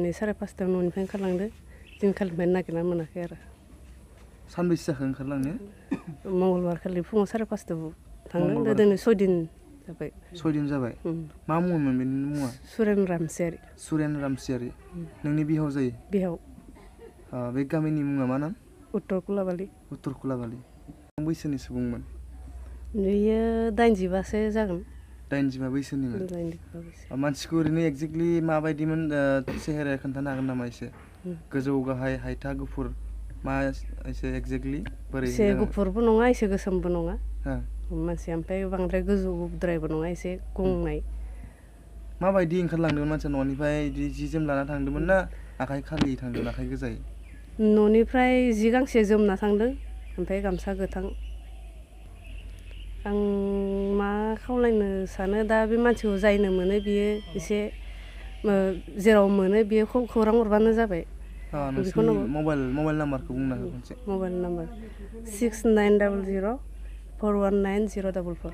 दिनै 5:30 न'निफ्राय ओंखारलांदो दिनखालिनिफ्राय नागिरना मोनाखै आरो सानबैसे जाखो ओंखारलांनो मंगलबार खालि फुङाव 5:30 थांदों दिनै 6 दिन जाबाय 6 दिन जाबाय मा मुंमोन बेनि मुङा सुरेन रामसियारि नोंनि बिहाव जायो बिहाव बे गामिनि मुङा मा नाम उत्तर कुलाबालि बैसोनि सुबुंमोन बेयो 85सो जागोन 85 बैसोनिमोन मानसिखौ ओरैनो एक्जेक्टलि माबायदिमोन सेहेराया खोन्थानो हागोन नामा एसे गोजौ गाहाय हायथा गुफुर मा एसे एक्जेक्टलि बोरै एसे गुफुरबो नङा एसे गोसोमबो नङा मानसिया ओमफ्राय बांद्राय गोजौद्रायबो नङा एसे गंनाय माबायदि ओंखारलांदोंमोन मानसिया न'निफ्राय जि जोम लाना थांदोंमोन ना आखाइ खालि थांदोंमोन आखाइ गोजायै न'निफ्राय जि गांसे जोमना थांदों ओमफ्राय गामसा गोथां आं मा खावलायनो सानो दा बे मानसिखौ जायनो मोनो बियो एसे जेराव मोनो बेयो खौरां हरबानो जाबाय नोंसोरनि मबाइल नाम्बारखौ बुंना हो खनसे मबाइल नाम्बार 6900 419 044